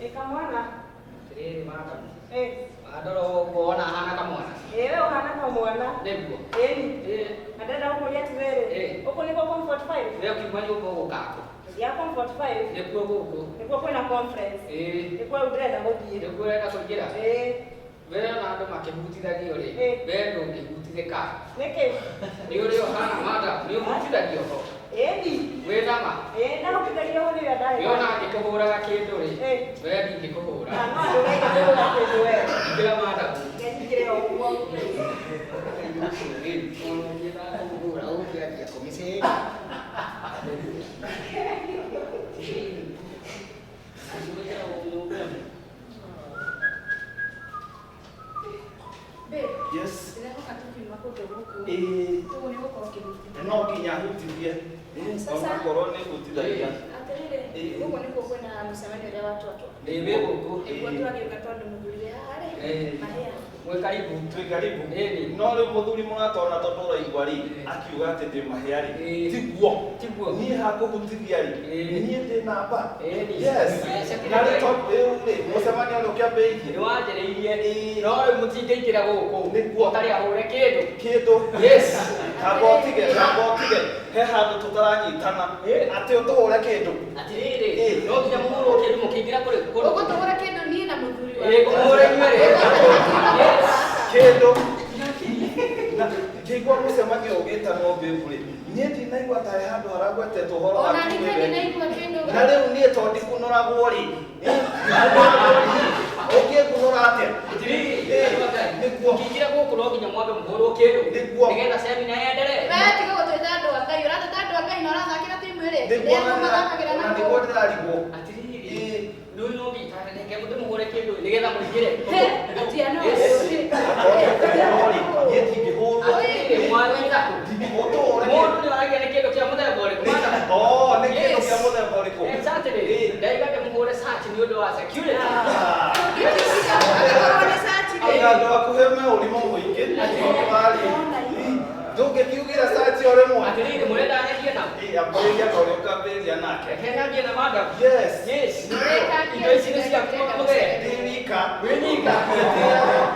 Ĩ kamwana. Atĩrĩrĩ madam. Ĩ. Wandora ũguo wona hana kamwana. Ĩ we ũhana kamwana. Nĩguo. Ĩni. Ĩ. Na ndĩrenda gũkũria atĩrĩrĩ. Ĩ. Gũkũ nĩkuo Comfort 5? We ũkiuma nyũmba ũgũka kũ? Ya Comfort 5. Nĩkuo gũkũ. Nĩkuo kwĩna conference. Ĩ. Nĩkuo rĩu ndĩrenda gũthiĩ. Nĩkuo ũrenda kũingĩra? Ĩ. We ona andũ makĩhutithagio rĩ, Ĩ. we ndũngĩhutithĩka. Nĩkĩ? Nĩ ũrĩa ũhana madam, nĩ ũhutithagio ho. Ĩni. Wĩ nama. Ĩ ndahutithagia ho rĩrĩa ndarĩ. We ona angĩkũhũraga kĩndũ rĩ, Ĩ. we ndingĩkũhũra. Ah, no ndũgeire kũhũra kĩndũ we. Ingĩra madam. Ngenyingĩre o ũguo. Babe, Yes. ndĩrehoka tũkiuma kũndũ gũkũ. Ĩĩ. Ũguo nĩ gũkorwo ũkĩhutithia. No nginya hutithie. Sasa- Onakorwo nĩ hutithagia. Atĩrĩrĩ, Ĩĩ. gũkũ nĩkuo kwĩna mũcemanio ũrĩa watwatwo. Ĩ wĩ gũkũ. Nĩguo tũragĩũka tondũ mũthuri wĩ haha rĩ, Ĩĩ. mahĩa. Mwĩ karibu. Twĩ karibu. Ĩni. No rĩu mũthuri mũratona tondũ ũraigua rĩ, Ĩĩ. akiuga atĩ ndĩ mahĩa rĩ. Ĩĩ. Tiguo. Tiguo. Niĩ hakũhutithia rĩ, Ĩĩ. niĩ ndĩ namba. Ĩni. Yes. Yes, Na rĩu tondũ rĩu rĩ, mũcemanio nĩ ũkĩambĩrĩirie. Nĩ wanjĩrĩirie. Ĩĩ. No rĩu mũtingĩingĩra gũkũ. Nĩguo. Mũtarĩ ahũre kĩndũ. Kĩndũ. Yes. Kamba ũtige, kamba ũtige. He handũ tũtaranyitana. Ĩĩ. Atĩ ũtũhũre kĩndũ. Atĩrĩrĩ, Ĩĩ. no nginya mũhũrwo kĩndũ mũkĩingĩra kũrĩ kũndũ. Ũgũtũgũra kĩndũ niĩ na mũthuri Ĩĩ, ngũmũhũra inyuerĩ. Yes. Kĩndũ. Na ngĩigua mũcemanio ũgĩtanwo babe rĩ, niĩ ndinaigua ta he handũ haragwetetwo ũhoro wa Ona niĩ kiumbe. ndinaigua kĩndũ. Na rĩu niĩ to ndikunũragwo rĩ, ũngĩngunũra atĩa? Atĩrĩrĩ, Ĩĩ, andũ a Ngai, nĩguo. mũkĩingĩra gũkũ no nginya mwambe mũhũrwo kĩndũ. Nĩguo. Nĩgetha semina ĩenderee. We tiga gũtwĩta andũ a Ngai, ũratwĩta andũ a Ngai na ũrathakĩra timu ĩrĩa ĩngĩ. Nĩguo Nĩ andũ mathakagĩra na na nĩguo ndĩrarigwo. Atĩrĩrĩ, Ĩĩ. rĩu no nginya reke ndĩmũhũre kĩndũ nĩgetha mũingĩre. He, atia no. Yes. Akorwo rĩ, niĩ ndingĩhũrwo. Atĩrĩrĩ, mwanyita kũ? Ũtũhũre Mũndũ kĩndũ. nĩ oragia nĩ kĩndũ kĩa mũthemba ũrĩkũ, madam? Oh, nĩ kĩndũ Yes. kĩa mũthemba ũrĩkũ? Exactly. Ĩĩ. Ndaiga ndĩmũhũre search nĩ ũndũ wa security. Ah. Angĩkorwo nĩ search rĩ. Anga andũ akuhĩ me ũrimũ mũingĩ. Tondũ-rĩ, ndũngĩkiugĩra search o rĩmwe. Atĩrĩrĩ, mũrenda nyanjie na? Ĩĩ, ambĩrĩria na ũrĩa ũkambĩrĩria nake. Reke nyanjie na madam. Yes. Yes. Ũreka Indo ici nĩ ciaku mũthee. Ndĩ wika. Wĩ nyika.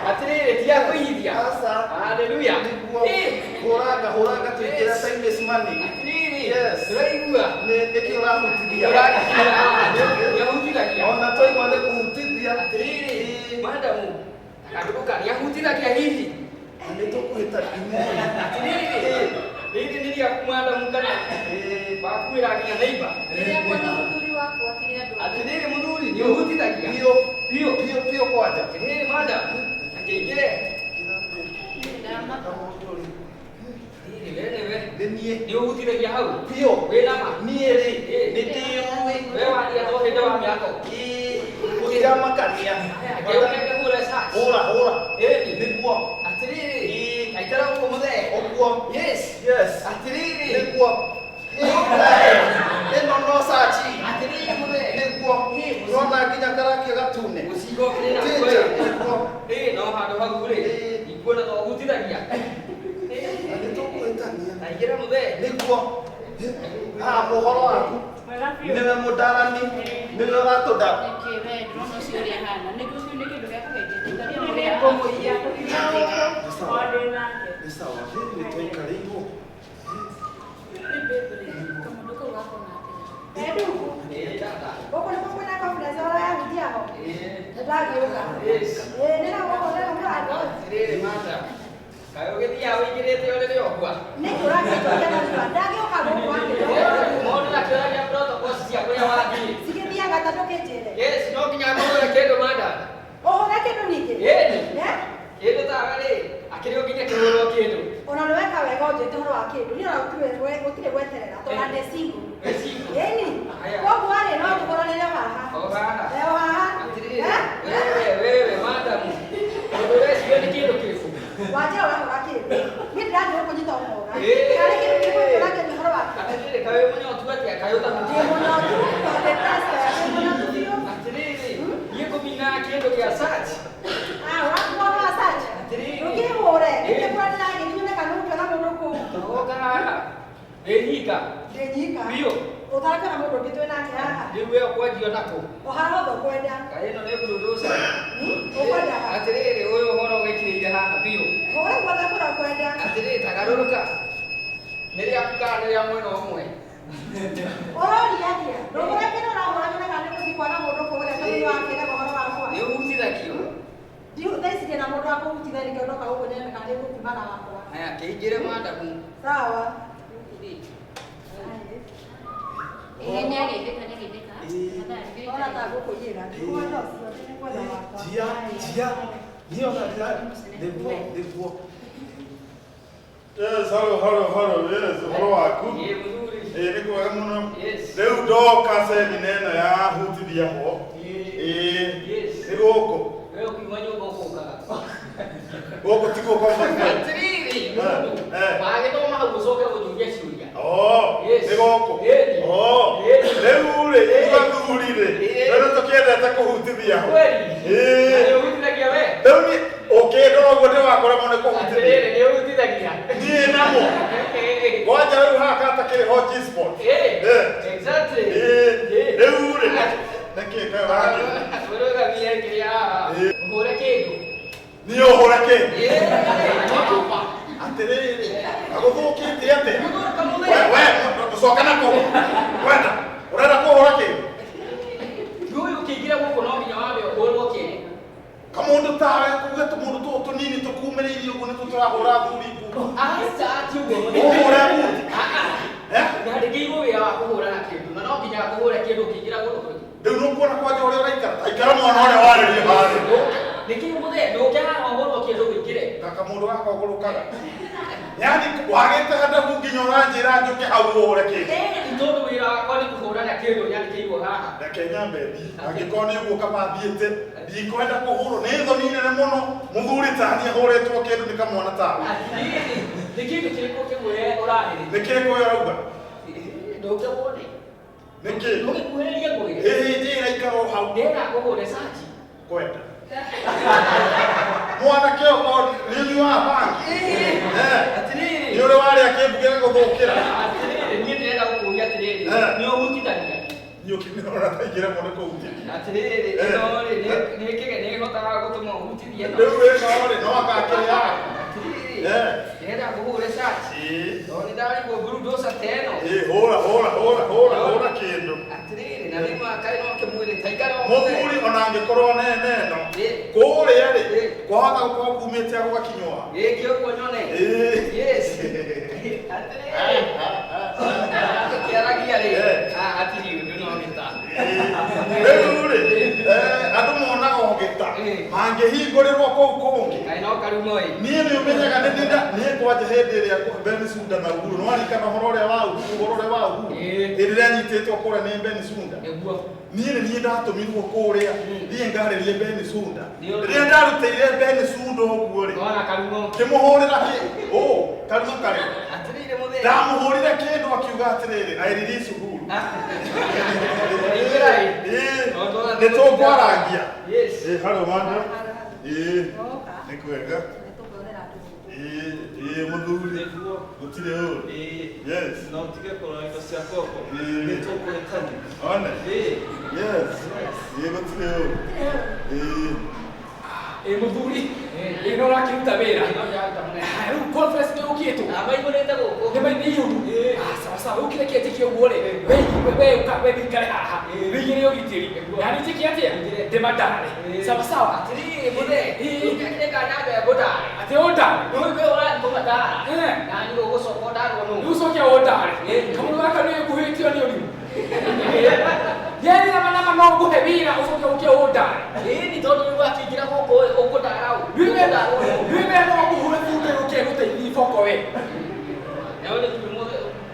Atĩrĩrĩ, ti ya kũihithia. Aca. Hallelujah. Nĩguo. Ĩĩ. Hũranga, hũranga tũingĩre Yes. time is money. Atĩrĩrĩ, Yes. ndĩraigua. Nĩ nĩkĩ ũrahutithia? Nĩahutithagia. Ona twaigua nĩ kũhutithia. Atĩrĩrĩ, Ĩĩ. madamu, akandũgũka nĩahutithagia hihi. Na nĩ tũkũhĩtania. Atĩrĩrĩ, rĩrĩ nĩ rĩaku madamu kana Ĩĩ. wakuĩra nginya neighbor. Rĩrĩa nguona mũthuri wakwa ti andũ a Ngai. Atĩrĩrĩ mũthuri, nĩũhutithagia. Biũ. Biũ. Biũ biũ kwanja. Atĩrĩrĩ madam, angĩingĩre. Niĩ ndamaka. Rĩrĩ we nĩwe. Nĩ niĩ. Nĩũhutithagia hau. Biũ. Wĩ na ma. Niĩ rĩ, Ĩĩ. nĩ ndĩũĩ. We waria to hĩndĩ wa mĩako. Ĩĩ. Gũtiramakania. Aya, ngĩũke ngĩhũre search. Hũra, hũra. Ĩni. Nĩguo. Atĩrĩrĩ, Ĩĩ. aikara gũkũ mũthee. Ũguo. Yes. Yes. Atĩrĩrĩ. Nĩguo. Ĩno no search. Atĩrĩrĩ mũthee. Nĩguo. Nĩwona nginya karakia gatune. Mũcinga ũkĩrĩ na Tinja. Nĩguo. Ĩĩ, no handũ hau rĩ, Ĩĩ. ikuona to ũhutithagia. Na nĩtũkũhĩtania. Taingĩra mũthee. Nĩguo. Ah, mũhoro waku. Mwega biũ. Nĩwe mũndarani. Nĩwe ũratũnda. Nĩkĩ we ndĩrona ũcio ũrĩa ahana. Nĩkĩ ũcio nĩ kĩndũ gĩa kũgeithia. Niĩ nĩ ngũmũiya tũkiuma gũkũ. O ndĩ nake. Nĩ sawa. Rĩrĩ nĩ twaikarĩirwo. Nĩ babe rĩ, kamũndũ kau gakona atĩa? Ndugu. Ĩĩ, tata. Gũkũ nĩkuo kwĩna conference ũrĩa yahutia ho. Ĩĩ. Nĩndagĩũka. Yes. Ĩĩ, nĩ na gũkũ nĩ mũrango. Atĩrĩrĩ madam, kaĩ ũgĩthiaga ũingĩrĩte ũrĩrĩ ũguo? Nĩkĩ ũragĩnjokia na thutha? Ndagĩũka gũkũ atĩ. Mũndũ akĩũragia protocols cia kũrĩa wathiĩ. Cigĩthiaga ta ndũkĩnjĩre. Yes, no nginya ngũhũre kĩndũ madam. Ũhũre kĩndũ ningĩ? Ĩni. Eh? Kĩndũ tawe rĩ, akĩrĩ o nginya kĩhũrwo kĩndũ. Ona nĩ weka wega ũnjĩte ũhoro wa kĩndũ. Niĩ ona gũtirĩ gweterera tondũ ndĩ single. Wĩ single? Ĩni. Aya. Koguo rĩ, no tũkoranĩre haha. O haha. Eh, o haha. Atĩrĩrĩ, Eh? wewe, wewe madam. Ũndũ ũreciria nĩ kĩndũ kĩrĩkũ? Wanjĩra ũrahũra kĩndũ. Niĩ ndĩrathiĩ gũkũnyita ũkora. Ĩĩ. Karĩ kĩndũ kĩrĩkũ ũrangenia ũhoro wakĩo? Atĩrĩrĩ, kaĩ wĩ mũnyotu atĩa? Kaĩ Ndĩ ũtahutithia? mũnotu, tondũ ndĩ mũnotu biũ. Atĩrĩrĩ, niĩ ngũmina kĩndũ kĩa search. Ah, ũrakuwa wa search? Atĩrĩrĩ. Ndũkĩhũre. Ĩĩ. Nĩkĩĩ ndĩragĩthiĩ nyone kana ũngĩona mũndũ kũu. Toka haha. Wĩ nyika. Ndĩ nyika. Biũ. Ũthake na mũndũ ũngĩ twĩ nake haha. Rĩu we ũkwanjio nakũ? O haha hothe ũkwenda. Kaĩ ĩno nĩ bulldozer? Ũkwenda ha? Atĩrĩrĩ, ũyũ ũhoro wĩkirĩire haha biũ. Hũra guothe kũrĩa ũkwenda. Atĩrĩrĩ, tagarũrũka. Nĩ rĩaku kana nĩ rĩa mwena ũmwe? Ũroria atĩa? Ndũhũre kĩrĩa ũrahũra nyone kana nĩngũthiĩ kuona mũndũ kũrĩa tondũ nĩwakĩrega ũhoro wakwa. Nĩ ũhutithagio. Thaa ici ndĩna mũndũ wa kũhutithia nĩkĩo ndoka gũkũ nyone kana nĩngũkiuma na wakwa. Haya, kĩingĩre madamu. Sawa. Ĩĩ nĩageithĩka nĩageithĩka. Tafadhali. Ona ta ngũkũiyĩra. Ndikwenda ũcio, nĩngwenda wakwa. Njia, njia. Niĩ ona nĩguo, nĩguo. Yes, hello, hello, hello. Yes, ũhoro waku? Ĩĩ mũthuri. Ĩĩ nĩ kwega mũno. Yes. Rĩu ndoka semina ĩno ya hutithia ho. Ĩĩ. Yes. Nĩ gũkũ. We ũkiuma nyũmba ũkũkaga. Gũkũ tikuo kwa mũthuri. Atĩrĩrĩ, mũndũ. Eh. Wagĩthoma hau ũcoke gũnjũria ciũria. Oh, Yes. nĩ gũkũ. Ĩni. Oh, Ĩni. rĩu rĩ, Ĩni. ithuĩ athuri rĩ, Ĩni. rĩu tũkĩendete kũhutithia ho. Kweli? Ĩĩ. Na nĩ ũhutithagia we? Rĩu niĩ ũkĩndora ũguo ndĩrakoragwo nĩ kũhutithia. Atĩrĩrĩ, nĩ ũhutithagia. Niĩ namo. Kwanja rĩu haha gatakĩrĩ ho G-spot. Ĩĩ. Eh. Exactly. Ĩĩ. Ĩĩ. Rĩu rĩ, nĩkĩ kaĩ ũrakĩ? Ũrũgamie kĩrĩa haha. Ĩĩ. Ũhũre kĩndũ. Niĩ ũhũre kĩndũ. Ĩĩ. Atĩrĩrĩ, agũthũkĩtie atĩa? Mũthũka We, mũthee. we, tũcoke na kũu. Wenda, ũrenda kũhũra kĩndũ? Ũyũ ũkĩingĩra gũkũ no nginya wambe ũhũrwo kĩndũ. Kamũndũ tawe kuge tũmũndũ tũtũ tũnini tũkumĩrĩirie ũguo nĩtũ tũrahũra athuri nguo. Aca, ti ũguo mũthee. Ũhũre buti. Eh? Nyandĩkĩirwo wĩra wa kũhũra na kĩndũ na no nginya kũhũra kĩndũ ũkĩingĩra gũkũ kũngĩ. Rĩu nĩũkuona kwanja ũrĩa ũraikara? Ta ikara mwana ũrĩa warĩrie harĩa. Nĩkĩ mũthee ndũke haha ũhũrwo kĩndũ ũingĩre? Ta kamũndũ gaka ũgũrũkaga. Yaani wagĩte handabu nginya ũranjĩra njũke hau ũhũre kĩndũ. Ĩĩ, tondũ wĩra wakwa nĩ kũhũra na kĩndũ nyandĩkĩirwo haha. Reke nyambe thiĩ. Angĩkorwo nĩ ũguo kaba thiĩte, ndikwenda kũhũrwo. Nĩ thoni nene mũno mũthuri ta niĩ ahũrĩtwo kĩndũ nĩ kamwana tawe. Atĩrĩrĩ, nĩ kĩndũ kĩrĩkũ kĩmwe ũrarĩrĩria? Nĩ kĩrĩkũ we ũrauga? Ndũke wone. Nĩ kĩ? Ndũgĩkuhĩrĩrie ngwĩre. Ĩĩ njĩra ikara o hau. Ndĩrenda kũhũre caci. Kwenda. Mwanake ũkorwo nĩ ũnyuaga bangi? Eh. Atĩrĩrĩ. Nĩ ũrĩ warĩa kĩmbu gĩgagũthũkĩra? Atĩrĩrĩ, niĩ ndĩrenda gũkũria atĩrĩrĩ, Eh. nĩ ũhutithagia? Niĩ ũkĩmĩrora ta ingĩremwo nĩ kũhutithia. Atĩrĩrĩ, Eh. ĩno rĩ, nĩ kĩge nĩ ĩhotaga gũtũma ũhutithie ĩno. Rĩu ĩno rĩ, no akakĩrĩ yaku. Atĩrĩrĩ, Eh. ndĩrenda kũhũre caci. Ĩĩ. Tondũ nĩ ndarigwo bulldozer ta ĩno. Ĩĩ, hũra, hũra, hũra, hũra, hũra kĩndũ. Atĩrĩrĩ, na nĩ ma kaĩ no kĩmwĩrĩ ta ikara o Mũthuri ona angĩkorwo nene ĩno, Ĩĩ. kũrĩa rĩ, Ĩĩ. kwahota gũkorwo kumĩte gũgakinywo ha. Gĩkĩ ũguo nyone. Ĩĩ. Yes. Atĩrĩrĩ. Tũkĩaragia rĩ, Eh. hatirĩ ũndũ no gĩta. Rĩu rĩ, andũ monaga o gĩta, Ĩĩ. mangĩhingũrĩrwo kũu kũngĩ. Kaĩ no karumo ĩ. Niĩ nĩ ũmenyaga nĩ ndĩnda niĩ kwanja hĩndĩ ĩrĩa Ben Sunda na Uhuru nĩ waririkana ũhoro ũrĩa wa Uhuru ũhoro ũrĩa wa Uhuru Ĩĩ. hĩndĩ ĩrĩa anyitĩtwo kũrĩa nĩ Ben Sunda. Nĩguo. Niĩ nĩ niĩ ndatũmirwo kũrĩa thiĩ ngarĩrie Ben Sunda. Nĩ ũndũ- Rĩrĩa ndarutĩire Ben Sunda ũguo rĩ, Nona karumo. ngĩmũhũrĩra kĩ ũ karumo karĩ Atĩrĩrĩ mũthee. ndamũhũrire kĩndũ akiuga atĩrĩrĩ, I release Uhuru. Ũraingĩra ĩ. Ĩĩ, Tondũ ona nĩ tũkwarangia. Yes. Ĩĩ, hello madam. Ĩĩ, Woka. nĩ kwega. Nĩtũkuonera andũ gũkũ. Ĩĩ, ĩĩ mũthuri. Nĩguo. Gũtirĩ ũru. Ĩĩ. Yes. No ũtige kũrora indo cia koko. Ĩĩ. Nĩ tũkũhĩtania. One. Ĩĩ. Yes. Ĩĩ gũtirĩ ũru. Ĩĩ. Ĩ mũthuri, ĩ no ũrakĩruta wĩra. No ndĩraruta mũnene. Ah, rĩu conference nĩ yũkĩtwo. Amaihũrĩte gũkũ. Nĩ nĩ ihũru. Ah, sawa sawa, rĩu kĩrĩa kĩanjĩke ũguo rĩ, we we ũka we wĩikare haha. Wĩigĩre ũgitĩri. Na nĩ njĩke atĩa? Ndĩmatare. Sawa sawa. Atĩrĩrĩ mũthee. Ĩĩ. Ũngĩakire kana nyambe ngũtare. Atĩ ũndare. Rĩu we ũrathiĩ kũmatara. Eh. Na niĩ ũgũcoka ũndarwo nũ. Rĩu ũcoke ũndare. Kamũndũ gaka nĩ nguhĩtio nĩ ũrimũ. Yaani nama nama no ngũhe wĩra ũcoke ũke ũndare. Ĩĩ nĩ tondũ rĩu wakĩingĩra gũkũ ũkũndara ũ. Rĩu we no ngũhũre bunde ũke gũteithia iboko we. Nawe nĩ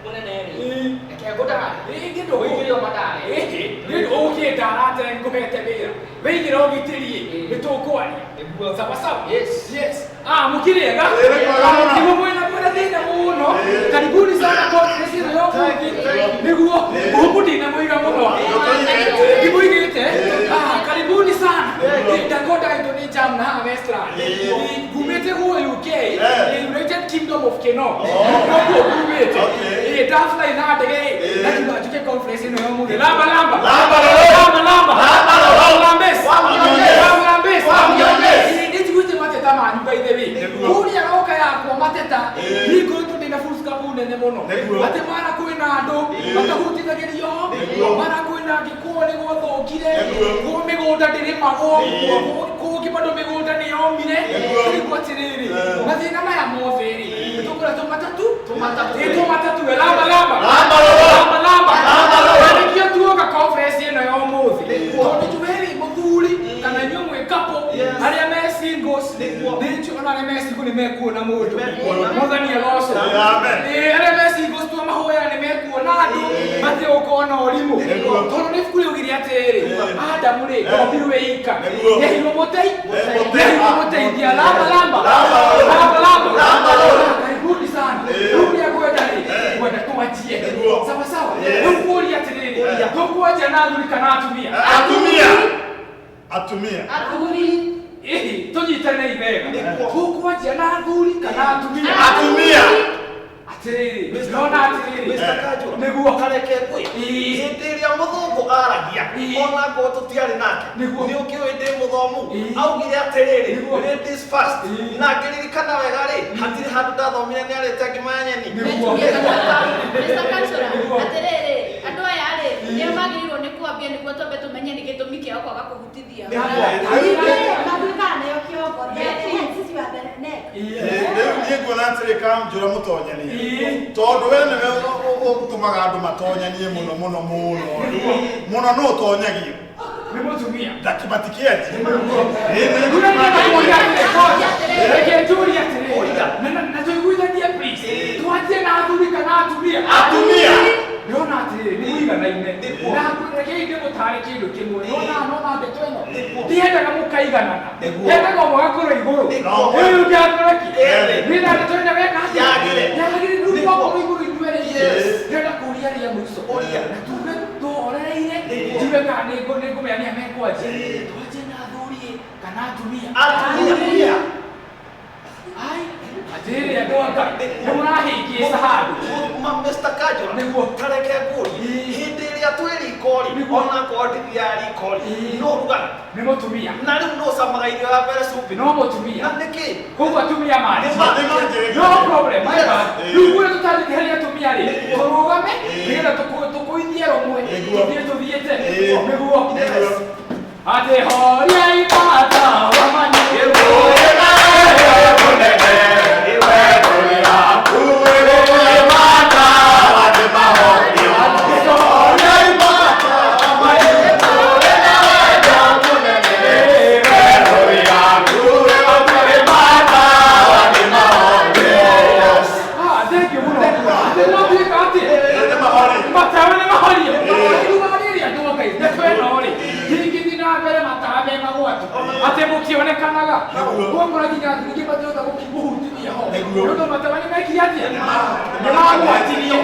mũnene rĩ. Ĩĩ. Reke ngũtare. Ĩĩ nĩ ndũ Ũingĩre ũmatare. Ĩĩ nĩ ndũ ũkĩndara atĩ ngũhete wĩra. Wĩigĩre ũgitĩri nĩ tũkwaria. Nĩguo. Sawa sawa. Yes. Yes. Ah, mũkĩrĩega? Ĩĩ, nĩ kwega mũno. Nĩguo mwĩna mwĩna thĩna mũno. Ĩĩ. Karibuni sana conference ĩno ya ũmũthĩ. Nĩguo gũkũ ndinamũiga mũno. Ndimũigĩte? Ah, karibuni sana. Ndakorwo ndagĩtwo nĩ jam na haha Westland. Ngumĩte guo UK, United Kingdom of Keno. Nokuo ngumĩte. Okay. Ĩĩ, ndafly na ndege Ĩĩ. ndakiuga njũke conference ĩno ya ũmũthĩ. Lamba lamba. Lamba lolo. Lamba lamba. Lamba lolo. Lambes. Wamnyonyes. Lambes. Wamnyonyes. Nĩ njiguĩte mateta manyu by the way. Nĩguo. Kũrĩa roka yakwa mateta. Ĩĩ. Nĩngũrĩtwo ndĩna full scope nene mũno. Nĩguo. Atĩ mara kwĩna andũ Ĩĩ. matahutithagĩrio. Nĩguo. Mara kwĩna angĩkorwo nĩ gwathũkire. Nĩguo. Kũu mĩgũnda ndĩrĩmagwo. Ĩĩ. Kũngĩ bado mĩgũnda nĩ yomire. Nĩguo. Rĩu atĩrĩrĩ, Ĩĩ. mathĩna maya mothe rĩ, nĩtũkoretwo matatu Tũmatatũ. Ĩ, tũmatatũ we lamba lamba. Lamba lolo. Lamba lamba. Lamba lolo. Na nĩkĩo tuoka conference ĩno ya ũmũthĩ. Nĩguo. Tondũ njuĩ-rĩ, mũthuri kana inyuĩ mwĩ couple, Yes. arĩa me singles, Nĩguo. nĩ njũĩ ona arĩa me single nĩ mekuona mũndũ. Nĩmekuona. Mwathani agocwo. Amen. Ĩ, arĩa me singles twamahoya nĩ mekuona andũ matigũkorwo na ũrimũ. Nĩguo. Tondũ nĩ ibuku rĩaugire atĩrĩrĩ, Adamu rĩ, ndombirwo ika. Nĩguo. Nĩaheirwo mũtei Mũtei. nĩaheirwo mũteithia. Lamba lamba. Lamba lolo. Lamba lamba. Lamba lolo. Karibuni sana. Ĩĩ. Rĩu ũrĩa ngwenda rĩ, ngwenda twanjie. Nĩguo. Sawa sawa. Ĩĩ. Rĩu ngũria atĩrĩrĩ, tũkwanjia na athuri kana atumia? Atumia. Atumia. Athuri. Ĩhĩ, tũnyitane wega. Nĩguo. Tũkwanjia na athuri kana atumia? Atumia. Atĩrĩrĩ, ndona atĩrĩrĩ. Mr. Kajura, Nĩguo. kareke ngwĩ Ĩĩ. hĩndĩ ĩrĩa mũthũngũ aragia Ĩĩ. ona ngorwo tũtiarĩ nake Nĩguo. nĩ ũkĩũĩ ndĩ mũthomu Ĩĩ. augire atĩrĩrĩ Nĩguo. ladies first Ĩĩ. na ngĩririkana wega rĩ hatirĩ handũ ndathomire nĩ arĩte ngima ya nyeni Nĩguo. Mr. Councillor, Nĩguo. atĩrĩrĩ, andũ aya rĩ, nĩo magĩrĩirwo nĩ kwambia nĩguo twambe tũmenye nĩ gĩtũmi kĩao kwaga kũhutithia. Ningĩ matuĩkaga nĩo kĩongo. Sisi wa the neck. Ĩĩ. Rĩu niĩ nguona atĩrĩ kanjũra mũtonyanie Ĩĩ. tondũ we nĩwe ũtũmaga andũ matonyanie mũno mũno mũno mũno nũ ũtonyagio Nĩ mũtumia. ndakĩmatikĩanjie Reke njũrie atĩrĩrĩ, na tũiguithanie please. Twanjie na athuri kana atumia? Atumia. Ndĩrona atĩrĩrĩ, nĩ mũiganaine. Nĩguo. Na rekei ndĩmũtaare kĩndũ kĩmwe. Nona ndeto ĩno. Nĩguo. Ndiendaga mũkaiganana. Nĩguo. Nyendaga ũmwe agakorwo igũrũ. Nĩguo. Ũyũ ũngĩ akorwo kĩ? Ĩĩ. Nĩ na ndeto ĩno weka atĩa? Yagĩre. Yagĩrĩire. Rĩu Nĩguo. twakorwo igũrũ ithuerĩ. Yes. Ndĩrenda kũũria rĩa mũico. Ũria. Na tuge tũhorereire. Nĩguo. Njigue kana nĩngũmenya nĩa mekwanjia. Ĩĩ. Twanjie na athuri kana atumia? Atumia. Ai, atĩrĩrĩ andũ a Ngai, nĩ mũrahĩngĩca handũ. Mr. Kajura, Nĩguo. tareke ngũrie Ĩĩ. hĩndĩ ĩrĩa twĩ riko rĩ Nĩguo. ona korwo ndithiaga riko rĩ Ĩĩ. no ũrugaga Nĩ mũtumia. na rĩu no ũcamaga irio ya mbere cumbĩ No mũtumia. na nĩkĩ Koguo atumia manjie. Nĩ No problem, my Yes. bad. Rĩu kũrĩa tũtangĩthiĩ harĩ atumia rĩ, Nĩguo. tũrũgame Ĩĩ. nĩgetha tũkũithie rũmwe, Nĩguo. tũthiĩ tũthiĩte. Ĩĩ. Nĩguo. Yes. Atĩ horiai matawa manyu. Ah, thank you mũno. Atĩ mwatuĩka atĩ? Matawa nĩ mahorio. Rĩu marĩrĩ andũ a Ngai, ndeto ĩno rĩ, ndĩngĩthiĩ na mbere matawa me magwatu. Atĩ mũkĩonekanaga. Gwakora nginya athuri matirahota gũkĩmũhutithia ho. Nĩguo. Nĩ ũndũ matawa nĩ mekire atĩa? Nĩ magwatirio.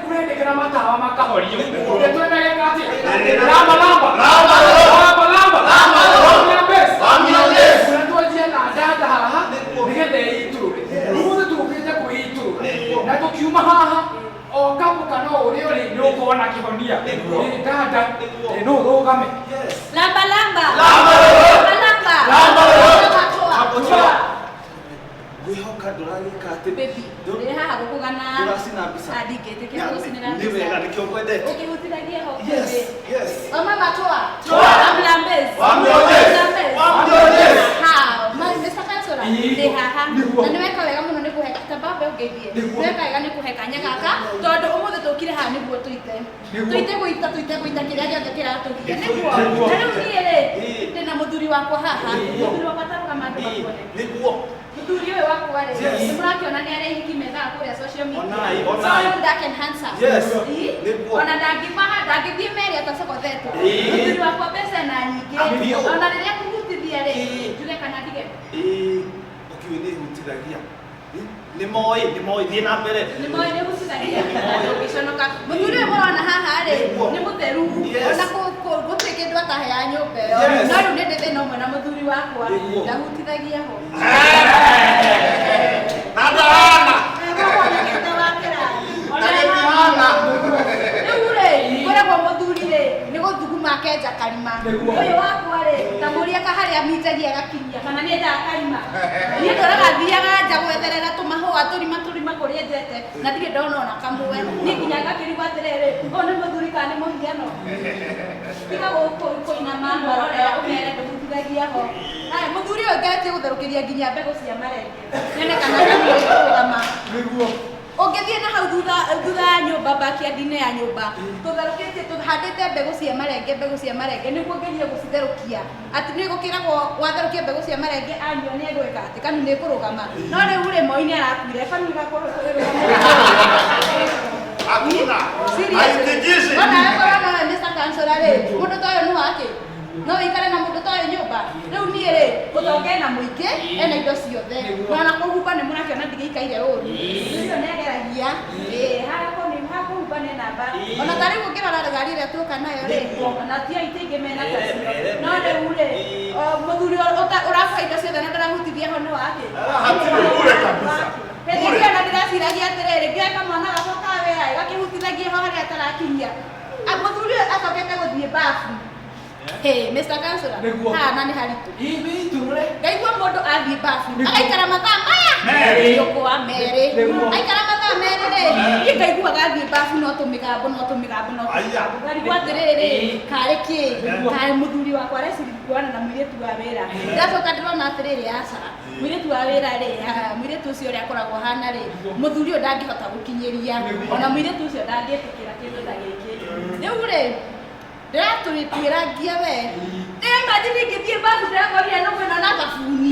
Kũrendekana matawa makahorio. Ndeto ĩno ĩgeka atĩa? Lamba lamba. Lamba lolo. Lamba lamba. Lamba lolo. Lamba Lamba Kũrĩa twanjia na dada haha Nĩguo. nĩgetha ĩitũrũre. Ũmũthĩ tũkĩte kwĩitũrũra. Na tũkiuma haha o kapo kana o ũrĩa ũrĩ nĩ ũkuona kĩhonia. Nĩguo. Ĩ, dada Nĩguo. ĩ, no ũrũgame. Yes. Lamba lamba. Lamba lolo. Lamba lamba. Lamba lolo. Lamba Kabochoa. Ngwĩhoka ndũragĩka atĩ Baby, ndĩ haha gũkũgana. Ndũracina mbica. Ah, ndingĩtĩkĩra gũcinĩra Nĩ wega nĩkĩo ngwendete. Ũkĩhutithagia ho. Yes, yes. Wamama toa. Toa. Wamlambez. Wamnyonyes. Wamlambez. Wamnyonyes. Ha, Mr. Councillor, Ĩĩ. ndĩ haha. Nĩguo. Na nĩweka wega mũno nĩ kũhe ta bambe ũngeithie. Nĩguo. Nĩweka wega nĩ kũhe kanya gaka tondũ ũmũthĩ tũkire haha nĩguo tũite. Nĩguo. Tũite gũita tũite gũita kĩrĩa gĩothe kĩratũgia. Nĩguo. Nĩguo. Na rĩu niĩ rĩ, Ĩĩ. ndĩna mũthuri wakwa haha. Ĩĩ. Mũthuri wakwa tarũgama andũ makuone. Nĩguo. Mũthuri ũyũ wakwa rĩ, Yes. nĩmũrakĩona nĩ arĩa ihiki methaga kũrĩa social media. Onai, onai. So dark and handsome. Yes. Ĩĩ. Nĩguo. Ona ndangimaha ndangĩthiĩ meri atacogothetwo. Ĩĩ. Mũthuri wakwa mbeca na nyingĩ. Abiũ. Ona rĩrĩa kũhutithia rĩ, Ĩĩ. njuge kana ndige. Ĩĩ, ũkiũĩ nĩ hutithagia. Nĩ moĩ, nĩ moĩ, thiĩ na mbere. Nĩ moĩ nĩ hutithagia. Ndũngĩconoka. Mũthuri ũyũ mũrona haha rĩ, Nĩguo. nĩ mũtheru. Yes. Ona gũtirĩ kĩndũ ataheaga nyũmba ĩyo. Yes. No rĩu nĩ ndĩ thĩna ũmwe na mũthuri wakwa. Nĩguo. Ndahutithagia ho. Na ndahana. Wonekete wa kĩrathi. Na gĩtihana. Rĩu Makenja karima. Nĩguo. Ũyũ wakwa rĩ, ta mũria kaharĩa minjagia gakinyia kana nĩ enjaga karima. Niĩ ndoraga thiaga nja gwetherera tũmahũa tũrima tũrima kũrĩa enjete na ndirĩ ndona ona kamwe. Niĩ nginya ngakĩrigwo atĩrĩrĩ, ũyũ nĩ mũthuri kana nĩ mũhiano? Tiga gũkũ kũinama marore ũmere ndũhutithagia ho. Haya, mũthuri ũyũ ngeretie gũtherũkĩria nginya mbegũ cia marenge. Nyone kana nĩkũrũgama. Nĩguo. Ũngĩthiĩ na hau thutha thutha ya nyũmba backyard-inĩ ya nyũmba tũtherũkĩtie tũhandĩte mbegũ cia marenge mbegũ cia marenge nĩguo ngerie gũcitherũkia atĩ nĩ gũkĩragwo watherũkia mbegũ cia marenge anyua nĩ egwĩka atĩ kanu nĩ kũrũgama no rĩu rĩ Moi nĩ arakuire kanu gakorwo Hakuna. Haitikishi. Ona korwo nowe Mr. Chancellor rĩ mũndũ ta ũyũ nĩ wake no wĩikare na mũndũ ta ũyũ nyũmba rĩu niĩ rĩ ũtonga ena mũingĩ ena indo ciothe na ona kũhumba nĩ mũrakĩona ndigĩikaire ũru ũcio nĩ ageragia ĩĩ harĩa kũhumba nĩ namba ona ta rĩu ũngĩrora ngari ĩrĩa tuoka nayo rĩ ona ti aitĩ ingĩ mena tacio no rĩu rĩ mũthuri ũraba indo ciothe na ndarahutithia ho nĩ wake Hatirĩ bure kabisa. hĩndĩ ĩyo na ndĩreciragia atĩrĩrĩ ngĩoe kamwana gakwa ka wĩra gakĩhutithagie ho harĩa atarakinyia mũthuri ũyũ acokete gũthiĩ babu. Hey, Mr. Chancellor, Nĩguo. haha na nĩ haritũ. Itũrũre. Ngaigua mũndũ athiĩ babu Nĩguo. agaikara mathaa maya Merĩ. Yũkũa merĩ. Nĩguo. Aikara mathaa merĩ rĩ, niĩ ngaiguaga athiĩ babu no tũmĩgambo no tũmĩgambo no Aya. tũmĩgambo. Ngarigwo atĩrĩrĩ, karĩ kĩ? Nĩguo. Karĩ mũthuri wakwa areciri kuona na mũirĩtu wa wĩra. Ndacoka ndĩrona atĩrĩrĩ, aca. Mũirĩtu wa wĩra rĩ, mũirĩtu ũcio ũrĩa akoragwo ahana rĩ, mũthuri ũyũ ndangĩhota gũkinyĩria. Ona mũirĩtu ũcio ndangĩtĩkĩra kĩndũ ta gĩkĩ. Rĩu rĩ, ndĩratũrĩtuĩra ngia we. Ndĩraimagine ngĩthiĩ babu ndĩrakorire no mwena na thabuni.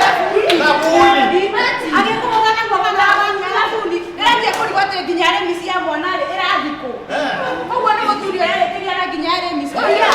Thabuni. Agĩkũgũtha na guoko na thabuni. Ndĩranjia kũrigwo atĩ nginya arĩmi cia mwana rĩ ĩrathikũ. Koguo nĩ mũthuri ũrarĩkĩria na nginya arĩmi. Oia.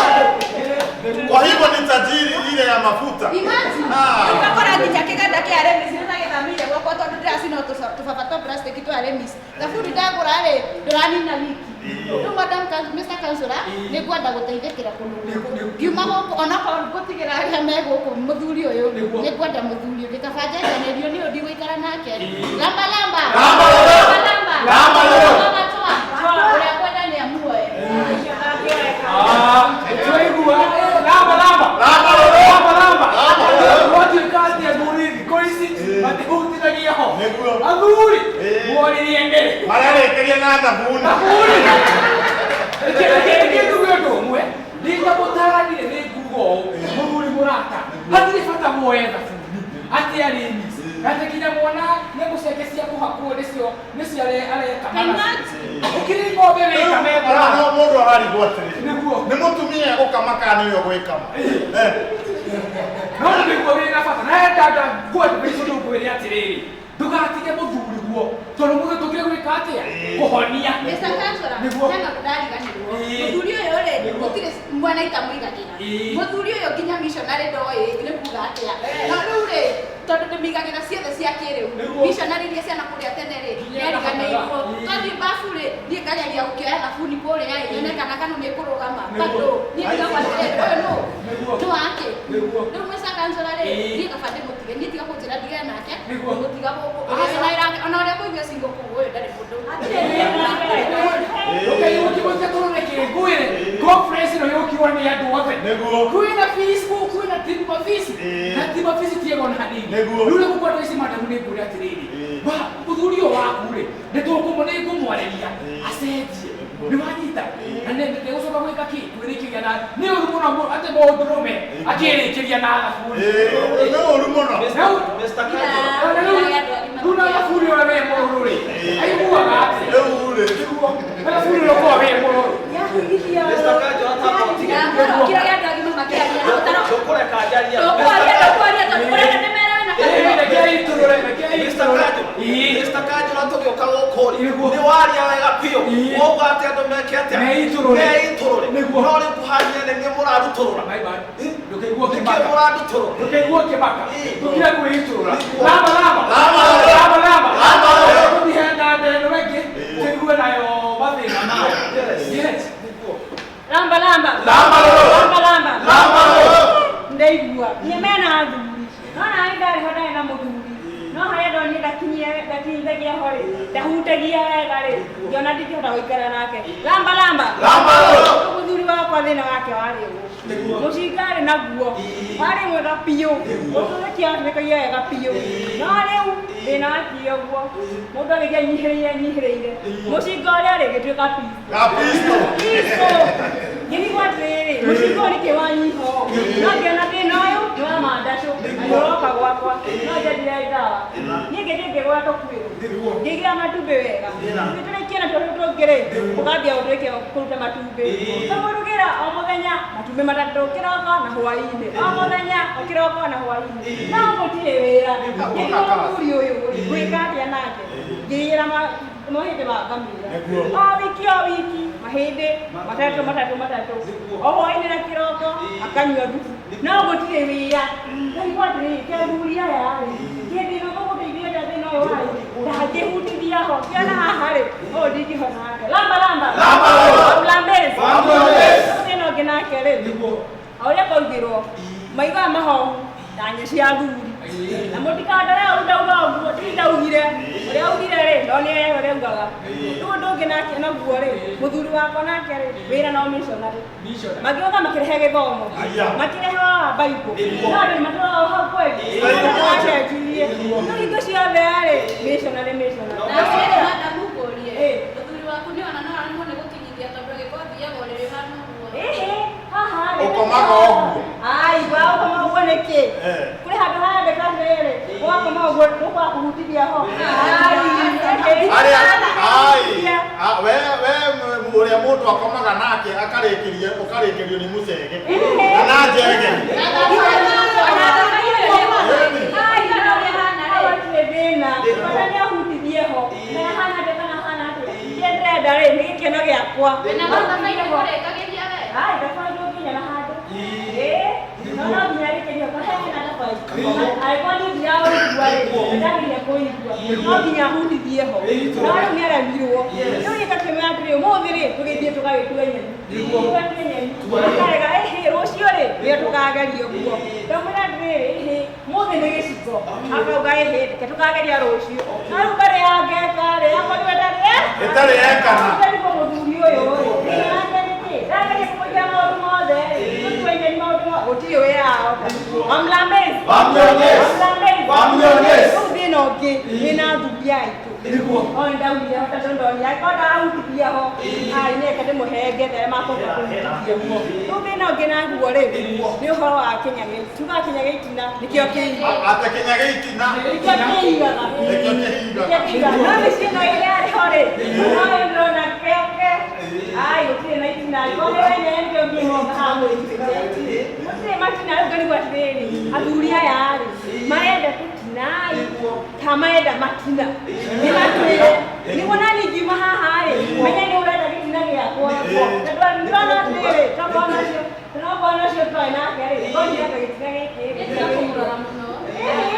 Kwa hivyo ni tajiri ile ya mafuta. Imagine. Ah. Ũgakora nginya kĩganda kĩa arĩmi nĩtagĩthamĩire gwakwa tondũ ndĩracina tũbaba twa plastic twa arĩmi. Thabuni ndagũra rĩ ndũranina wiki. Rĩu madam Mr. Chancellor nĩ ngwenda gũteithĩkĩra kũndũ gũkũ. Ngiuma gũkũ onakorwo ngũtigĩra arĩa me gũkũ mũthuri ũyũ Nĩguo. nĩ ngwenda mũthuri ũngĩ kaba njenjanĩrio nĩ ũyũ ndigũikara nake. Lamba lamba. Lamba lolo. Lamba lamba. Lamba lolo. Lamba toa. Ũrĩa kwenda nĩ amuoe. Ah, twaigua. Lamba lamba. Lamba lolo. Lamba lamba. Lamba lolo. Gwatuĩka atĩ athuri thikũ ici matihutithagia ho. Nĩguo. Athuri Ĩĩ. muoririe mbere. Mararĩkĩria na thabuni. Athuri. Reke nduge ũndũ ũmwe. Ndingĩmũtaranire nĩ nguga ũũ mũthuri mũrata. Hatirĩ bata muoye thabuni. Atĩ arĩmi. Atĩ nginya mwana nyamũ ciake cia kũhakwo nĩcio nĩcio areka. Imagine. Ũkĩrĩ ng'ombe wĩka methara. No mũndũ ararigwo atĩrĩrĩ. Nĩguo. Nĩ mũtumia egũkama kana nĩwe ũgwĩkama? No nĩguo wĩna bata na ndanda ngwenda ũndũ ngwĩre atĩrĩrĩ ndũgatige mũthuri guo tondũ mũthuri tũkire gwĩka atĩa kũhonia. Mr. Chancellor, Nĩguo. hena ũndũ ndariganĩrwo. Ĩĩ. Mũthuri ũyũ rĩ, Nĩguo. gũtirĩ mwena itamũigagĩra. Ĩĩ. Mũthuri ũyũ nginya missionary ndoĩ nĩ kuga atĩa. No rĩu rĩ, tondũ ndĩmĩigagĩra ciothe cia kĩrĩu. Nĩguo. Missionary iria ciana kũrĩa tene rĩ, Nginya nĩariganĩirwo. Ĩĩ. Twathiĩ babu rĩ, niĩ ngageria gũkĩoya thabuni kũrĩa ĩ, nyone kana kanu nĩ ĩkũrũgama. Nĩguo. Bado, niĩ ndigagwo atĩrĩrĩ, ũyũ nũ? Nĩguo. Nĩ wake? Nĩguo. Rĩu Mr. Chancellor rĩ, Ĩĩ. niĩ kaba ndĩmũtige, niĩ tiga kũnjĩra ndigane nake, Nĩguo. ngũmũtiga gũkũ. Ona ũrĩa kũigua cingo kũu ũyũ ndarĩ mũndũ. Ũkaigua kĩmũtia tũrore kĩngwĩre conference ĩno yũkirwo nĩ andũ othe. Nĩguo. Kwĩna Facebook, kwĩna Team Mafisi. Ĩĩ. Na Team Mafisi tiega ona hanini. Nĩguo. Rĩu nĩ gũkwenda ici madamu nĩ ngwĩre atĩrĩrĩ. Ĩĩ. Wa mũthuri ũyũ waku rĩ, nĩ ngũmwarĩria Ĩĩ. acenjie. Nĩ wanyita? Na nĩ ndĩgũcoka gwĩka kĩ? Kwĩrĩkĩria na nĩ ũru mũno atĩ mũndũrũme akĩrĩkĩria na thabuni. Ĩĩ, nĩ ũru mũno. Mr. Kanjo. Rĩu na thabuni ũrĩa wĩ mũrũrũ rĩ, aiguaga atĩa? Rĩu rĩ. Thabuni ũrĩa ũkoragwo wĩ mũrũrũ. Mr. Kanjo atakotige. Kira gĩa andũ agima makĩaria. Ndũkũreka njarie. Ndũkwaria, ndũkwaria tondũ ũrenda ndĩmere wĩna Ĩĩ, kanua. reke itũrũre, reke Mr. itũrũre. Kanjo. Ĩĩ. Mr. Kanjo na tũgĩũka gũkũ rĩ. Nĩguo. Nĩ waria wega biũ. Ĩĩ. Wauga atĩ andũ meke atĩa? Meitũrũre. Meitũrũre. Nĩguo. No rĩu kũhania nĩ niĩ mũrarutũrũra. Bye bye. Ndũkaigua Nĩkĩĩ kĩmaka. mũrarutũrũra? Ndũkaigua kĩmaka. Ĩĩ. Tũkire kwĩitũrũra. Nĩguo. Lamba lamba. Lamba lolo. Lamba lamba. Lamba lolo. Tũthiĩ na ndeno ĩngĩ tũigue nayo mathĩna. Yes. Yes. Nĩguo. Lamba lamba. Lamba lolo. Lamba lamba. Lamba lolo. Ndaigua. Niĩ mena athuri. No nawe ndarĩ ho ndarĩ na mũthuri. No harĩa ndonire ndakinyithagia ho rĩ, ndahutagia wega rĩ, ngĩona ndingĩhota gũikara nake. Lamba lamba. Lamba lolo. Mũthuri wake warĩ ũũ mũcinga arĩ naguo warĩ mwega biũ ũtũrĩkia atũrĩkagia wega biũ no rĩu thĩna wakinya ũguo mũndũ agĩthiĩ anyihĩrĩire anyihĩrĩire mũcinga ũrĩa arĩ gĩtuĩka Kapisto. pisto ngĩrigwo atĩrĩrĩ mũcinga ũyũ nĩkĩ wanyiha ũũ no ngĩona thĩna ũyũ nĩ wa mandacũ na nĩ ũroka gwakwa no njendire ndawa niĩ ngĩthiĩ ngĩgũra tũkuĩrũ ngĩgĩra matumbĩ wega ngĩtũrĩkia na tũrũ tũngĩ-rĩ ũkambia gũtũrĩkia kũruta matumbĩ tũmũrugĩra o mũthenya matumbĩ matatũ kĩroko na hwaĩ-inĩ o mũthenya o kĩroko na hwaĩ-inĩ no gũtirĩ wĩra ngĩrigwo mũthuri ũyũ ngwĩka atĩa nake ngĩgĩra mahĩndĩ ma ngamĩra o wiki o wiki mahĩndĩ matatũ matatũ matatũ o hwaĩ-inĩ na kĩroko akanyua thubu no gũtirĩ wĩra ngaigua atĩrĩrĩ kĩ athuri aya rĩ kĩndĩ ĩno mũgũteithia atĩa thĩna ũyũ warĩ ndangĩhutithia ho kĩona haha rĩ ũũ ndingĩhona nake lamba lamba Lamba, lamba. Mlambezi. Mlambezi. Thĩna ũngĩ nake rĩ o ũrĩa kwaugĩrwo maiguaga mahohu ta nyũ cia athuri na mũtikandore ũru ndauga ũguo ti ndaugire ũrĩa augire rĩ no nĩ ũrĩa augaga rĩu ũndũ ũngĩ nake naguo rĩ mũthuri wakwa nake rĩ wĩra no missionary magĩũka makĩrehe gĩthomo Aya. makĩrehe wa Bible no andũ nĩmatũraga hau kweli Bible moja. macenjirie rĩu hingo ciothe rĩ missionary missionary Na ũrĩ madamu ngũrie Eh. mũthuri waku nĩ ona no aremwo nĩ gũkinyithia tondũ agĩkorwo athiaga ũrĩrĩ hana ũguo Ĩhĩ, haha rĩ Ũkomaga ũguo. Ai, wa ũkoma ũguo nĩkĩ? Eh. Kũrĩ handũ harandĩka atĩrĩrĩ, ũgakoma ũguo ndũkwaga kũhutithia ho. Ai, ĩhĩ. Arĩa ai we we ũrĩa mũndũ akomaga nake akarĩkĩria ũkarĩkĩrio nĩ mũcege kana njege. Ai, hatirĩ thĩna. Bata nĩ ahutithie ho. Na hana atĩa kana hana atĩa. Kĩrĩa ndĩrenda rĩ, nĩ gĩkeno gĩakwa. Wĩna mathabaire kũrĩkagĩria we Ai, thabarĩ ndũnginya na handũ. Ĩĩ, no no nginya gĩkeno kaheana thabarĩ. Angĩkorwo niĩ ndiraũigua rĩ, nĩndagĩrĩire kũigua. No nginya ahutithie ho. No rĩu nĩaremirwo. Rĩu niĩ ngakĩmwĩra atĩrĩ, ũmũthĩ rĩ, tũgĩthiĩ tũgagĩtue nyeni. Tũgatue nyeni. Akarega, ĩhĩ, rũciũ rĩ, nĩyo tũkageria ũguo. Ndamwĩra atĩrĩrĩ, ĩhĩ, ũmũthĩ nĩ gĩciko. Akauga ĩhĩ, reke tũkageria rũciũ. No rĩu mbere ya ngeka rĩ, akorirwo ĩtarĩ Ĩtarĩ yekana. Ndarigwo mũthuri ũyũ rĩ, thĩna wake nĩ kĩ? Ndageria kũmũiga maũndũ mothe rĩ, tũtue nyeni maũndũ mothe, gũtirĩ wĩra ahota. Wamlambezi. Wamnyongezi. Wamlambezi. Wamnyongezi. Rĩu thĩna ũngĩ wĩna athuri aitũ. O nĩndaugire ho tondũ ndonire angĩkorwo ndarahutithia ho, ai nĩ reke ndĩmũhenge arĩa makũhota kũhutithia. Rĩu thĩna ũngĩ naguo rĩ, nĩ ũhoro wa kĩnyagĩ. Tugaga kĩnyagĩ-itina nĩkĩo kĩiga. Ate kĩnyagĩ itina. Nĩkĩo kĩigaga. Nĩkĩo kĩigaga. Nĩkĩo kĩigaga. No mĩciĩ ĩno ĩrĩa yarĩ ho rĩ, no ĩyo ndĩrona kĩoke. Ai, gũtirĩ na itina. Angĩkorwo nĩ wenyewe nĩkĩo ngiuga haha mwĩtĩte. Gũtirĩ matina rĩu ngarigwo atĩrĩrĩ, athuri aya rĩ, marenda tũtinai kana marenda matina. Nĩ matwĩre. Nĩguo nani ngiuma haha rĩ, menye nĩ ũrenda gĩtina gĩakwa. Tondũ ndĩrona atĩrĩrĩ, tokorwo nacio tokorwo nacio twarĩ nake rĩ, korwo ndirenda gĩtina gĩkĩ rĩ. Nĩ kũmũrora mũno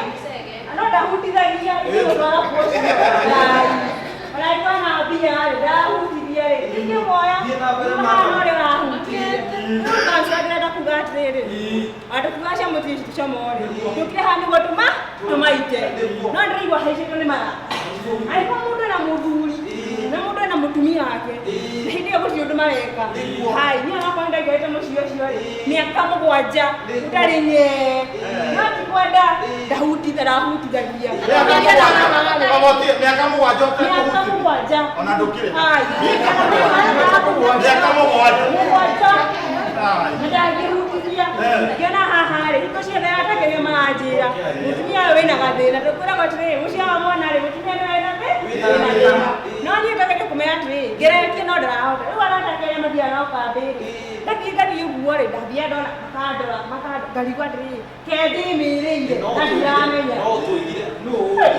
mũcege No ndahutithagia ingĩgũtwara kuocio. Ona angĩkorwo na mbia rĩ, ndahutithia rĩ, ingĩmuoya. Haha ũrĩa ũrahutia. Rĩu kanca ndĩrenda kuga atĩrĩrĩ, andũ kuga cia mũtiri tũcomo rĩ, tũkire haha nĩguo tũma tũmaite. No ndĩraigua haicĩtwo nĩ marata. Angĩkorwo mũndũ ena mũthuri na mũndũ ena mũtumia wake, na hĩndĩ ĩyo gũtirĩ ũndũ mareka. Hai, niĩ onakorwo nĩndaikarĩte mũciĩ ũcio rĩ, mĩaka mũgwanja ũtarĩ nyee. No ti kwenda ndahutithagia. Mĩaka mũgwanja Mĩaka ũtekũhutithia. mũgwanja. Ona ndũkĩrĩ. Ai, Mĩaka mũgwanja. Mũgwanja. Ai. Na ndangĩhutithia. Ngĩona haha rĩ, hingo ciothe atake nĩo maranjĩra. Mũtumia ũyũ wĩna gathĩna. Tũkwĩragwo atĩrĩrĩ, mũciĩ wa mwana rĩ, mũtumia nĩwe wĩna thĩna. No niĩ ngageria kũmenya atĩrĩrĩ, ngeretie no ndarahota. Rĩu arata ake arĩa mathiaga nao kambĩ rĩ, ndathiĩ ngathiĩ ũguo rĩ, ndathiaga ndona makandora, makandora, ngarigwo atĩrĩrĩ, ke ndĩmĩrĩire na ndiramenya.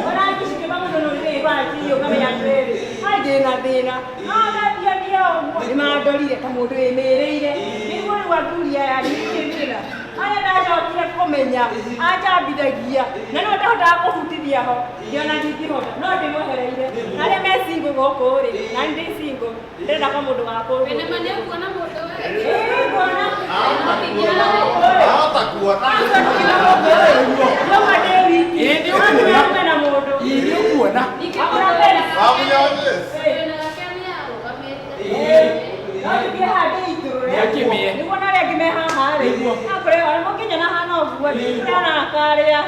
Ona ngĩcikĩma mũndũ nĩ ũrĩrĩ atĩ ũkamenya atĩrĩrĩ, hai ndĩna thĩna. No ndathiĩ thiĩ ũguo, nĩmandorire ta mũndũ wĩmĩrĩire. Nĩguo rĩu athuri aya nĩ thĩna. Harĩa ndacokire kũmenya, anjambithagia, na no ndahotaga kũhutithia ho, ngĩona ndingĩhota, no ndĩmwehereire. Na arĩa me single gũkũ rĩ, na nĩ ndĩ single, ndĩrenda kwa mũndũ wa kũndũ. Wĩna ma nĩ ũkuona mũndũ we Ĩĩ, nguona. Ahota kuona. Ndauga ndĩ wiki. Ĩĩ, nĩ No ũkuona. ndĩrarume na mũndũ. Ĩĩ, nĩ ũkuona. Ningĩ Akũra mũndũ mbere. Wamnyongezi. wĩna gake nĩ arũgamĩte No tũthiĩ handũ itũrũre. Nĩakĩmĩe. Nĩguo na arĩa ũguo ndĩana karĩa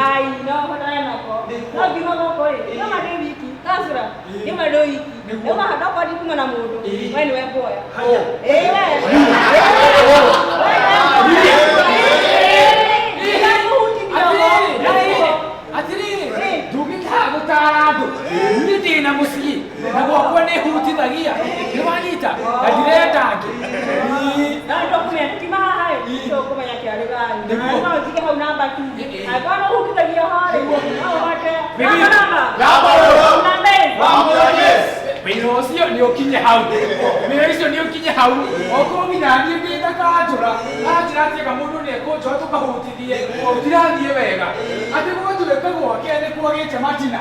ai no hotane nako no ngiuma gũkũ rĩ no ma ndĩ wiki kancũra ngiuma ndĩ wiki ngiuma ndakwa ndikuma na mũndũ we nĩwe nguoya ĩĩ we. Atiriri ndũngĩkaga gũtara andũ niĩ ndĩna mũciĩ na gwakwa nĩ hutithagia nĩ wanyita na ndirenda angĩ. Na ndũkũmenya tũkiuma haha ĩ tũkũmenya kĩarĩ gani no njige hau namba tu angĩkorwo no hutithagia ho rĩ no ũhote namba namba wĩra ũcio nĩ ũkinye hau wĩra ũcio nĩ ũkinye hau okorwo nginya niĩ ndĩ ta kanjũra anjĩra atĩ anga mũndũ nĩ ekũnjoya tũkahutithie gũtirathiĩ wega atĩ gũgatuĩka gwake nĩ kwagĩte matina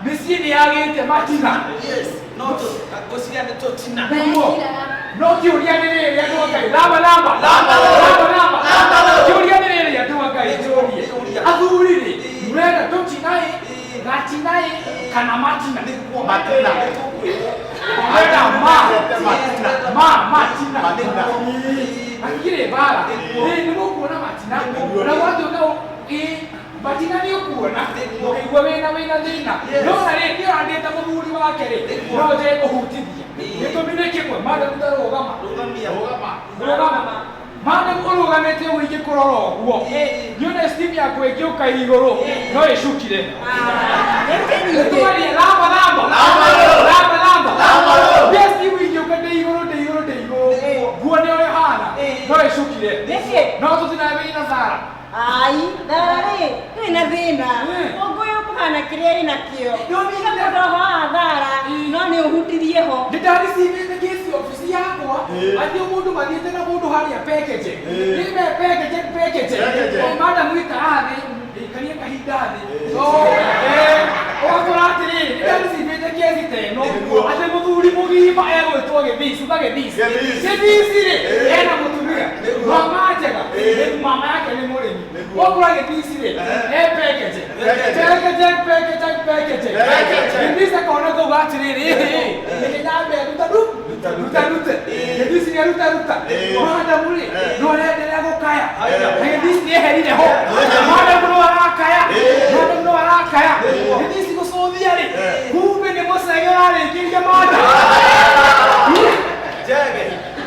mĩciĩ nĩ yagĩte matina no kĩũria nĩ rĩrĩ andũ a Ngai lamba lamba lamba lamba kĩũria nĩ rĩrĩ andũ a Ngai njũrie athuri rĩ mũrenda tũtinai gatinai kana matina matina mũrenda ma ma matina akire bara nĩ mũkuona matina na gwatuĩka matina nĩ ũkuona ũkĩigua wĩna thĩna no na rĩ niĩ ona ndĩ ta mũthuri wake rĩ no nje kũhutithia gĩtũmi nĩ kĩmwe madamu ta rũgama rũgama madamu ũrũgamĩte ũguo ingĩkũrora ũguo nyone steam yaku ĩngĩũka igũrũ no ĩcukire ĩtũmarie lamba lamba lamba lamba mbia steam ingĩũka ndĩ igũrũ ndĩ igũrũ ndĩ igũrũ nguo nĩ ũrĩa ĩhana no ĩcukire no tũtinae wĩna thara. Ai, thara rĩ kwĩna thĩna ũngũyũ ũkũhana kĩrĩa ĩnakĩo ndũmĩga thara no nĩ ũhutirie ho nĩ ndaricivĩte kĩci obici yakwa atĩ mũndũ mathiĩte na mũndũ harĩa package nĩ package package madam ikara thĩ ikarie kahinda thĩ ũgakora atĩrĩrĩ nĩ ndaricivĩte kĩci ta ĩno atĩ mũthuri mũgima egwĩtwo gĩthici uga gĩthici gĩthici rĩ ena mũtumia mama njega mama yake nĩ mũrĩmi ũkora gĩthici rĩ e package package package package gĩthici akona kau atĩrĩrĩ nĩkĩnyambe ruta ruta rute gĩthici nĩ ruta ruta madamu rĩ no arenderea gũkaya na gĩthici nĩ eherire ho madamu no arakaya madamu no arakaya gĩthici gũcũthia rĩ kumbe nĩ mũcege ũrarĩkĩria madamu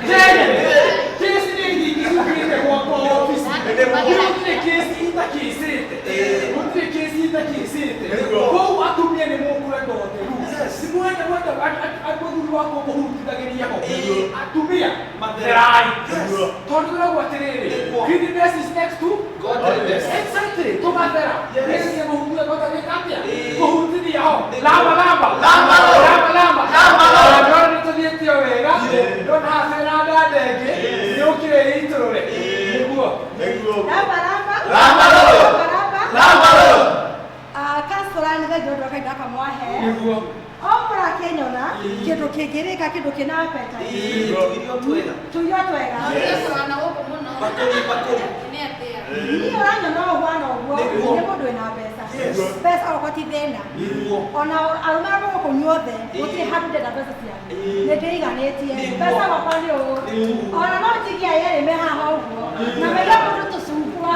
njege kĩci nĩ ingĩcukĩte gwakwa obici gũtirĩ kĩci itakĩcĩte gũtirĩ kĩci itakĩcĩte koguo atumia nĩ mũkwenda ũtheru simwenda mwenda mũthuri wakwa mũhutithagĩria ho atumia matherai tondũ tũrauga atĩrĩrĩ cleanliness is next to godliness exactly tũgathera nĩcio mũhutie kwanza gwĩka atĩa kũhutithia ho lamba lamba lamba lamba lamba ndona nĩ tũthiĩte o wega ndona haha hena ndanda ĩngĩ nĩ ũkire itũrũre nĩguo lamba lamba lamba lamba kansũra nĩ thengia ũndũ wa kahinda kamwahe nĩguo o mũrakĩnyona kĩndũ kĩngĩrĩka kĩndũ kĩna appetite tũirio twega niĩ ũranyona ũguo ũguo nĩ mũndũ wĩna mbeca mbeca okwa ti thĩna ona arũme arĩa megũkũ inyuothe gũtirĩ handũ ndenda mbeca cianyu nĩ ndĩiganĩtie mbeca gwakwa nĩ ũũ ona no njigie yerĩ me haha ũguo na maige mũndũ tũcungwa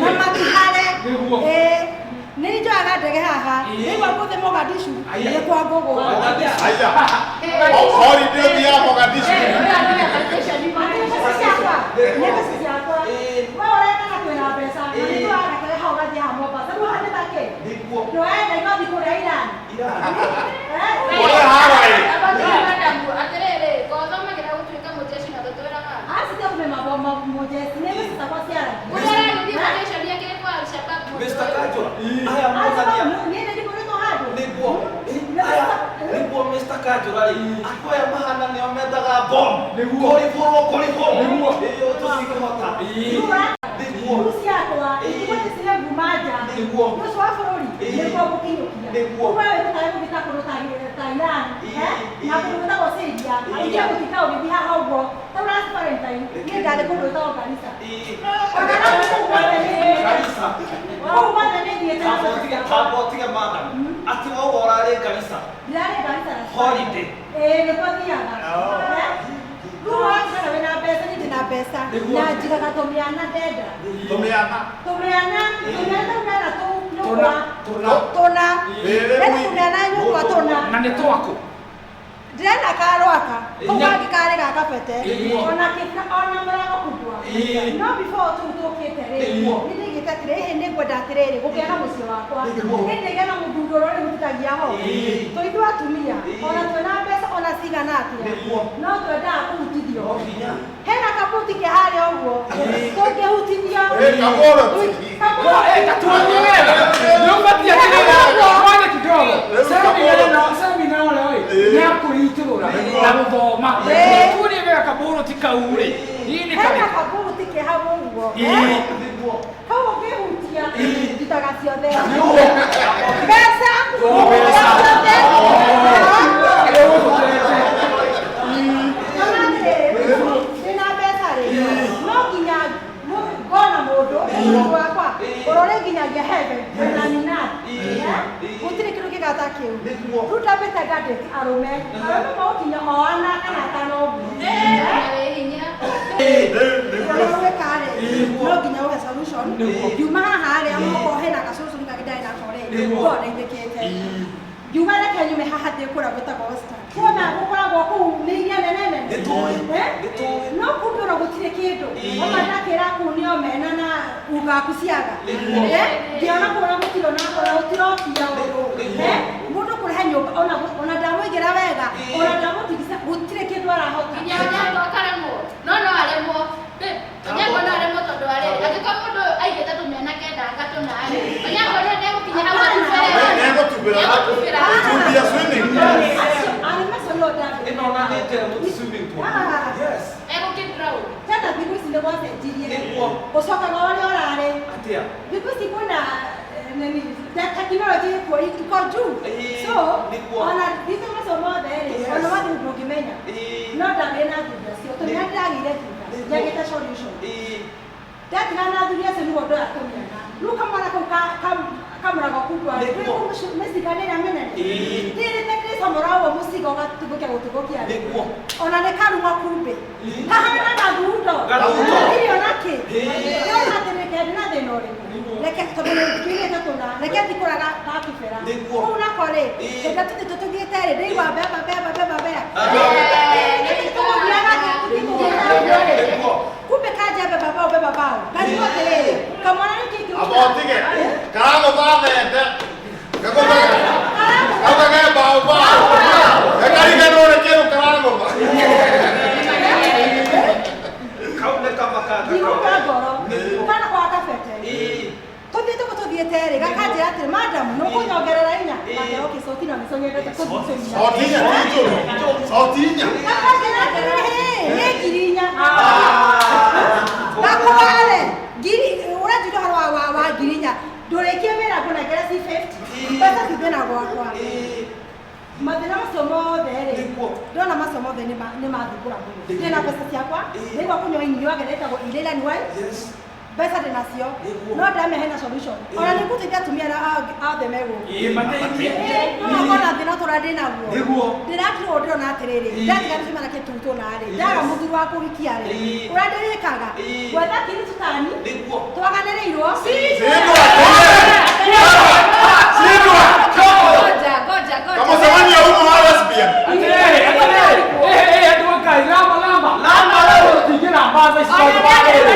na matihare nĩ njoyaga ndege haha nĩguo ngũthiĩ Mogadishu nĩ kwa ngũgũ holiday ũthiaga Mogadishu nĩ mbeca ciakwa we ũrendana kwĩna mbeca na nĩ tuoyaga ndege hau ũgathiĩ haha Mombasa rĩu haha nĩ takĩ ndũrenda igathiĩ kũrĩa Iran kũrĩa Hawaii atĩrĩrĩ ngothomagĩra gũtuĩka mũjeshi na tũtwĩraga mũjeshi nĩ mbeca ciakwa ciaragia kũrĩa aragĩthiĩ mũjeshi akĩrĩ kwa Al-Shabaab Mr. Kajura aya mwathania niĩ nĩ ndikũrĩtwo handũ nĩguo aya nĩguo Mr. Kajura rĩ andũ aya mahana nĩo mendaga bomb kũribũrwo kũribũrwo nĩguo ĩyo tũtingĩhota nĩguo rĩu ciakwa itigũthiĩ cire nguma nja nĩguo ũcio wa bũrũri nĩguo ngũkinyũkia nĩguo we wĩtũtare gũthiĩ ta kũndũ ta Iran na kũndũ gwĩtagwo Syria ithiĩ gũtinda ũgĩthiĩ haha ũguo ta last Valentine niĩ ndarĩ kũndũ gwĩtagwo Garissa ona no kũu guothe nĩ Garissa kũu guothe nĩ thiĩte na mbeca ciakwa tamba ũtige madam atĩ wauga ũrarĩ Garissa ndirarĩ Garissa na holiday ĩĩ nĩkuo thiaga rĩu watigana wĩna mbeca niĩ ndĩna mbeca mbeca na njigaga tũmĩana ndenda tũmĩana tũmĩana tũmĩana tũmĩana tũnyũkwa tũna ndenda tũmĩana nyũkwa tũna na nĩ twaku ndĩrenda karwaka kau kangĩ karĩ ga kabete ona kĩbra ona mũrango kugwa no before tũu tũkĩte rĩ nĩ ndaigĩte atĩrĩ ĩhĩ nĩ ngwenda atĩrĩrĩ gũkĩa na mũciĩ wakwa nĩ ndĩgĩa na mũthuri ũrĩa ũrĩhutithagia ho tũ ithuĩ atumia ona twĩna mbeca ona cigana atĩa no twendaga kũhutithio hena kabuti ke harĩa ũguo tũngĩhutithio tatuonie wega nĩ ũbatiĩ atĩrĩrĩ mwanya kidogo semina ũrĩa ĩ nĩ akũritũrũra na gũthoma tuonie wega kaburuti kau rĩ hena kaburuti ke hau ũguo kau ũngĩhutia ndutaga ciothe mbeca ciothe ndĩna mbeca rĩ no nginya ngona mũndũ mũndũ wakwa ũrore nginyagia heaven na minati gũtirĩ kĩndũ kĩgata kĩu rĩu ndambĩte ngandĩki arũme arũme magũkinya o ana kana atano ũguo ũrĩa rĩ no nginya ũhe solution ngiuma haha rĩ okorwo hena ga solution kangĩ ndarĩ nako rĩ ngorwo ndeithĩkĩte ngiuga reke nyume haha thiĩ kũrĩa gwĩtagwo Western kuona gũkoragwo kũu nĩ iria nene nene no kumbe ona gũtirĩ kĩndũ oma ndakĩra kũu nĩo mena na ugaku ciaga ngĩona kũu ona gũtirĩ ona gũtirokia ũndũ mũndũ kũrehe nyũmba ona ndamũigĩra wega ona ndamũtigisa gũtirĩ kĩndũ arahota nginya Onyango akaremwo no no aremwo Onyango no aremwo tondũ wa rĩrĩ angĩkorwo mũndũ ũyũ aigĩte tũmĩana kenda gatũna rĩ Onyango nĩ egũkinya hau atubĩre egũtubĩra tubia swimming arũme acio no ndambĩra ĩno ona nĩ njega mũti swimming pool yes egũkĩdrown tena thikũ ici nĩ gwacenjirie ũcokaga ũrĩa ũrarĩ atĩa thikũ ici kwĩna nini tekinoronjĩ ĩkuo iko juu so ona thitũ macio mothe rĩ ona wathiĩ ndũngĩmenya no ndagĩre na athuri acio tũmĩana ndĩragĩire thutha njagĩte solution ndatigana na athuri acio nĩguo ndoya tũmĩana rĩu kamwana kau kamũrago kundwa rĩ mĩcinga nĩ ĩrĩa mĩnene ndĩrĩte ndĩcomora ũguo mũcinga ũgatubũkia gũtubũkia rĩ ona nĩ karuma kumbĩ kahana gathundo gũtirĩ ona kĩ ndĩrona atĩ reke ndĩna thĩna ũrĩkũ reke tondũ nĩtwĩgĩte tũna reke thiĩ kũrĩa gakibera kũu nako rĩ reke tũthiĩ tũtũthiĩte rĩ ndĩigua beba beba beba beba tũgũthiaga tũthiĩ kumbe kanja beba bao beba bao ngarigwo atĩrĩrĩ kamwana nĩ kĩ Abotige karagũtha thende kagũthage bao bao gakariganĩrwo nĩ kĩndũ karagũtha kau nĩ kamakanga ndigũka ngoro kana kwa kabete tũthiĩte ũguo tũthiĩte rĩ gakanjĩra atĩrĩ madam nĩ ũkũnyongerera inya ngakĩra okay coti na nĩcio nyendete kũthiĩ inya coti inya ti njũru coti inya gakanjĩra atĩrĩ nĩ ngiri inya gakware ngiri ũranjĩra ũhoro wa ngiri inya ndũrĩkie wĩra ngũnengere C50 mbeca ti thĩna gwakwa mathĩna macio mothe rĩ ndona macio mothe nĩ mathumbũra mũno ndĩna mbeca ciakwa ndĩigua kũnyua inyuage rĩtagwo Ireland wine mbeca ndĩnacio no ndamehe na solution ona nĩ ngũteithia atumia othe me gũkũ no makona thĩna tũrĩa ndĩnaguo ndĩratirwo ndĩrona atĩrĩrĩ ndatiga gũcemania na kĩtutũ narĩ ndaga mũthuri wa kũhikia rĩ ũrĩa ndĩrĩkaga gwetha kiri tutani twaganĩrĩirwo Kamũcemanio uma wa lesbian atĩrĩrĩ atĩrĩrĩ andũ a Ngai lamba lamba lamba tũtingĩra mbaca ici tondũ wa rĩrĩ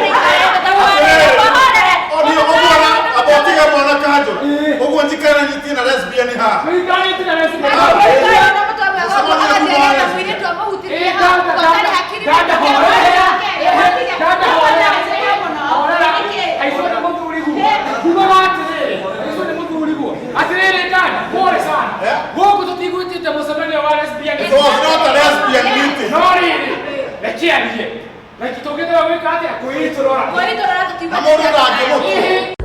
abotige mwana kanjũra ũguo njikaranitie na lesbian haha Tũikarĩtie na lesbian aicio nĩ mũthuriguo kugaga atĩrĩrĩ aicio nĩ mũthuriguo atĩrĩrĩ dada pole sana gũkũ tũtigwĩtĩte mũcemanio wa lesbian It was not a lesbian meeting no rĩrĩ reke arie reke tũngĩthera gwĩka atĩa kwĩitũrũra Kwĩitũrũra tũtigwĩtĩte na mũndũ ndangĩmũtua.